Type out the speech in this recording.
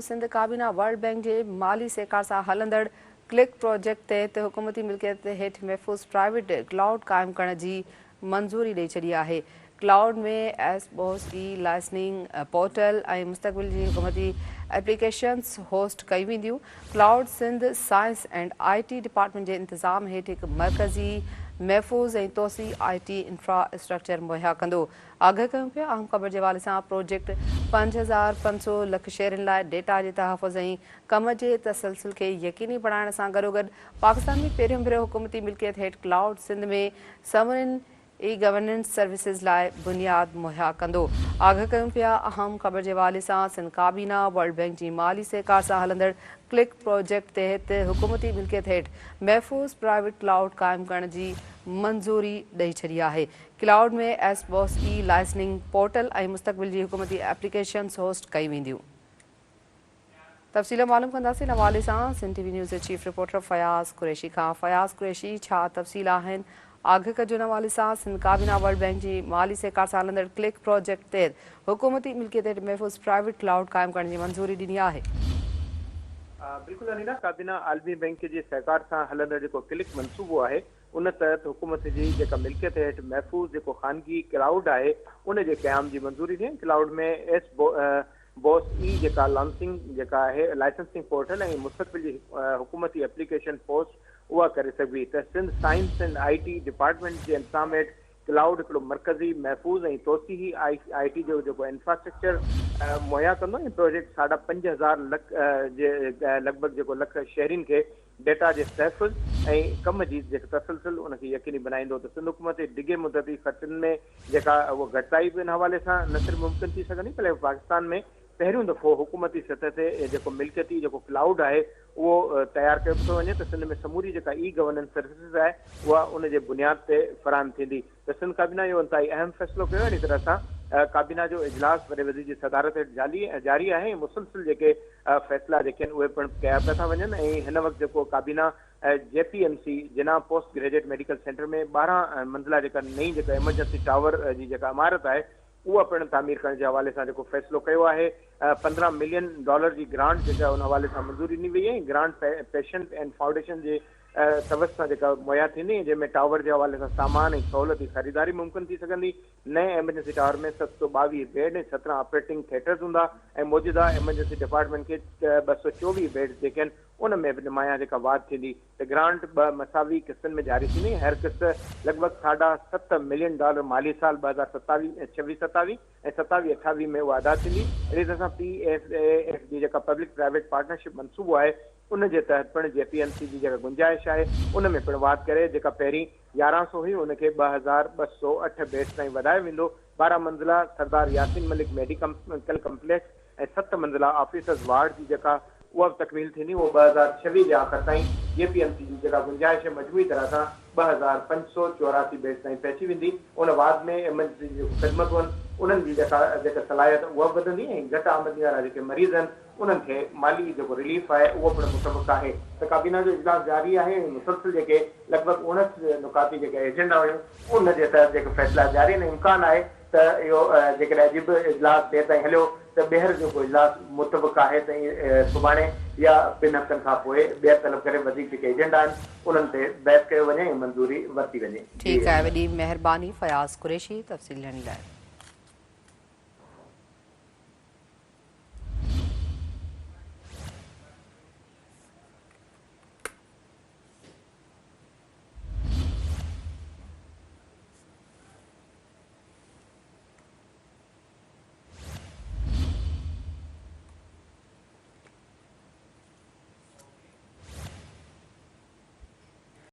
سنڌ ڪابينا world bank جي مالي سهڪار سان هلندڙ ڪلڪ پروجيڪٽ تحت حڪومتي ملڪيت هيٺ محفوظ پرائيويٽ ڪلائوڊ قائم ڪرڻ جي منظوري ڏئي ڇڏي آهي. Cloud ۾ S boss e licensing portal ۽ مستقبل جي حڪومتي ايپليڪيشنز هوسٽ ڪيون وينديون. Cloud Sindh science and I T department جي انتظام هيٺ هڪ مرڪزي، محفوظ ۽ توسيعي آء ٽي انفرا اسٽرڪچر مهيا ڪندو. آگاهه ڪيون پيا اهم خبر جي حوالي سان پروجيڪٽ 5500 لک شهرين لاء ڊيٽا جي تحفظ ۽ ڪم جي تسلسل کي يقيني بڻائڻ سان گڏوگڏ پاڪستان ۾ پهريون ڀيرو حڪومتي ملڪيت هيٺ ڪلائوڊ سنڌ ۾ سمورين اي گورننس سروسز لاء بنياد مهيا ڪندو. آگاهه ڪيون پيا اهم خبر جي حوالي سان سنڌ ڪابينا ورلڊ بئنڪ جي مالي سهڪار سان هلندڙ ڪلڪ پروجيڪٽ تحت حڪومتي ملڪيت هيٺ محفوظ پرائيويٽ ڪلائوڊ قائم ڪرڻ جي منظوري ڏئي ڇڏي آهي. Cloud ۾ S boss e licensing portal ۽ مستقبل جي حڪومتي ايپليڪيشنز هوسٽ ڪئي وينديون. تفصيل معلوم ڪنداسين ان حوالي سان سنڌ ٽي وي نيوز جي چيف رپورٽر فياض قريشي کان. فياض قريشي ڇا تفصيل آهن آگهه ڪجو ان حوالي سان سنڌ ڪابينا ورلڊ بئنڪ جي مالي سهڪار سان هلندڙ ڪلڪ پروجيڪٽ تحت حڪومتي ملڪيت هيٺ محفوظ پرائيويٽ ڪلائوڊ قائم ڪرڻ جي منظوري ڏني آهي. بلڪل انيلا، ڪابينا عالمي بئنڪ جي سهڪار سان هلندڙ جيڪو ڪلڪ منصوبو آهي ان تحت حڪومت جي جيڪا ملڪيت هيٺ محفوظ جيڪو خانگي ڪلائوڊ آهي ان جي قيام جي منظوري ڏني ڪلائوڊ ۾ ايس بوس اي جيڪا لانسنگ جيڪا آهي لائسنسنگ پورٽل ۽ مستقبل جي حڪومتي ايپليڪيشن پوسٽ اها ڪري سگهبي ته Sindh science and I T department جي انتظام هيٺ ڪلائوڊ هڪڙو مرڪزي، محفوظ ۽ توسيعي آء ٽي جو جيڪو انفراسٽرڪچر مهيا ڪندو ۽ پروجيڪٽ ساڍا 5000 لک جي لڳ ڀڳ جيڪو لک شهرين کي ڊيٽا جي تحفظ ۽ ڪم جي جيڪا تسلسل ان کي يقيني بنائيندو ته سنڌ حڪومت جي ڊگهي مدتي خرچن ۾ جيڪا اها گهٽتائي به ان حوالي سان نه صرف ممڪن ٿي سگهندي بلڪه پاڪستان ۾ پهريون دفعو حڪومتي سطح تي جيڪو ملڪيتي جيڪو ڪلائوڊ آهي اهو تيار ڪيو پيو وڃي ته سنڌ ۾ سموري جيڪا اي گورننس سروسز آهي اها ان جي بنياد تي فراهم ٿيندي ته سنڌ ڪابينا اهو انتهائي اهم فيصلو ڪيو اهڙي طرح سان ڪابينا جو اجلاس وڏي وزير جي صدارت هيٺ جاري آهي ۽ مسلسل جيڪي فيصلا جيڪي آهن اهي پڻ ڪيا پيا ٿا وڃن ۽ هن وقت جيڪو ڪابينا جي P M C Jinnah post graduate medical centre ۾ 12 منزله جيڪا نئين جيڪا ايمرجنسي ٽاور جي جيڪا عمارت آهي اها پڻ تعمير ڪرڻ جي حوالي سان جيڪو فيصلو ڪيو آهي، 15 ملين ڊالر جي گرانٽ جيڪا ان حوالي سان منظوري ڏني وئي ۽ گرانٽ پيشنٽ اينڊ فائونڊيشن جي توسط سان جيڪا مهيا ٿيندي ۽ جنهن ۾ ٽاور جي حوالي سان سامان ۽ سهولت جي خريداري ممڪن ٿي سگهندي. نئين emergency tower ۾ 722 bed ۽ 17 operating theatres هوندا ۽ موجوده ايمرجنسي ڊپارٽمينٽ کي 224 بيڊز جيڪي آهن ان ۾ به نمايان جيڪا واڌ ٿيندي ته گرانٽ ٻه مساوي قسطن ۾ جاري ٿيندي ۽ هر قسط لڳ ڀڳ ساڍا ست ملين ڊالر مالي سال 2027 26 27 ۽ 27 28 ۾ اها ادا ٿيندي. اهڙي طرح سان پي ايف اي ايف جي جيڪا پبلڪ پرائيويٽ پارٽنرشپ منصوبو آهي ان جي تحت پڻ جي پي ايم سي جي جيڪا گنجائش آهي ان ۾ پڻ واڌ ڪري جيڪا پهرين 1100 هئي ان کي 2208 بيڊز تائين وڌايو ويندو. 12 منزله سردار ياسين ملڪ ميڊيڪل ڪمپليڪس ۽ ست منزله آفيسرز وارڊ جي جيڪا اها به تڪميل ٿيندي اهو 2026 جي آخر تائين جي پي ايم سي جي جيڪا گنجائش مجموعي طرح سان 2584 بيڊز تائين پهچي ويندي ان واڌ ۾ ايمرجنسي جون جيڪو خدمتون آهن انهن جي جيڪا جيڪا صلاحيت اها به وڌندي ۽ گهٽ آمدني وارا جيڪي مريض آهن انهن کي مالي جيڪو رليف آهي اهو پڻ متوقع آهي ته ڪابينا جو اجلاس جاري آهي ۽ مسلسل جيڪي لڳ ڀڳ 59 نقاطي جيڪي ايجنڊا هيون ان جي تحت جيڪي فيصلا جاري آهن امڪان آهي ته اهو جيڪڏهن اڄ به اجلاس دير تائين هليو ته ٻيهر جيڪو اجلاس متوقع آهي ته سڀاڻي يا ٻن هفتن کان پوء ٻيهر طلب ڪري وڌيڪ جيڪي ايجنڊا آهن انهن تي بحث ڪيو وڃي ۽ منظوري ورتي وڃي. ٺيڪ آهي وڏي مهرباني فياض قريشي تفصيل ڏيڻ لاء.